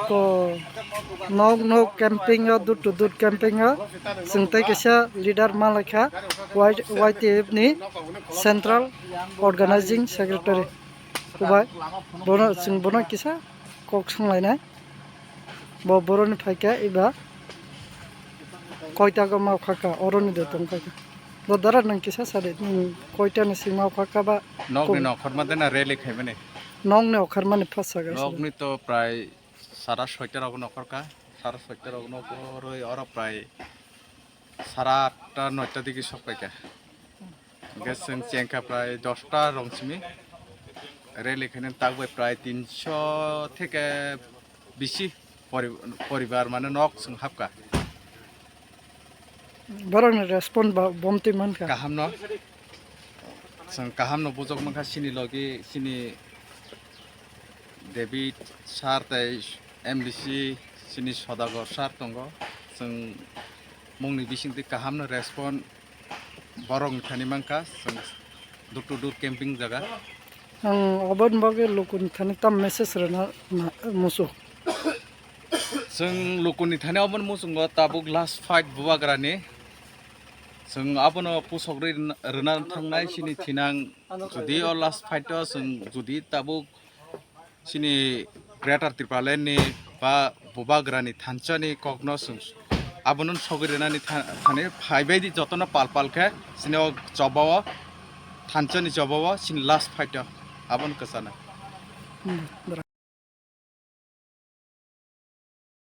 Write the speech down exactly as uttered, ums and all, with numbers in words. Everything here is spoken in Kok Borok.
Ko nok nok camping o, door to door camping o, chwng tei kaisa leader ma lai kha, Y T F ni Central Organizing Secretary. Kubai, bono, chwng bono kisa kok swng lainai. Bo boroni phaikha eba koita go mau khaka, oroni de tong kha. Bo dara nang kisa sade, nang koita ni sima khaka ba. Nok ni ko- nokhorma de na rally khaimani? Nok ni okhorma ni phasa ga. Nok ni to prai sara soita rok nokhorka, sara soita rok nokhoroi oro prai sara atta noita digi sok paikha. Hingke chwng chengkha prai dosta rong simi. Rally khainani tak bai prai tinso theke bisi pori-, poribar mane nok chwng hapkha. Borokni respond ba bomtwi mankha. Kahamno. Chwng kahamno bujok mankha chini logi, chini David sir tei M D C chini Sodagar sir tongo. Chwng mungni bisingtwi kahamno respond borokni thani mankha, chwng door to door camping jaga. Ang oboni bagwi lukuni thani tam message rwna na-, muchung. Chwng lukuni thani oboni muchungo tabuk last fight Bubagrani. Chwng abono pusok rwi rwna, rwna thangnai chini thinang. Jodi o last fight o chwng jodi tabuk chini Greater Tipraland ni ba Bubagrani thansa ni kokno chwng abono sogwi rwnani tha-, thani phaibai di jotono pal pal khe chini o choba o thansa ni choba o chini last fight o abono kwchana. Hmm,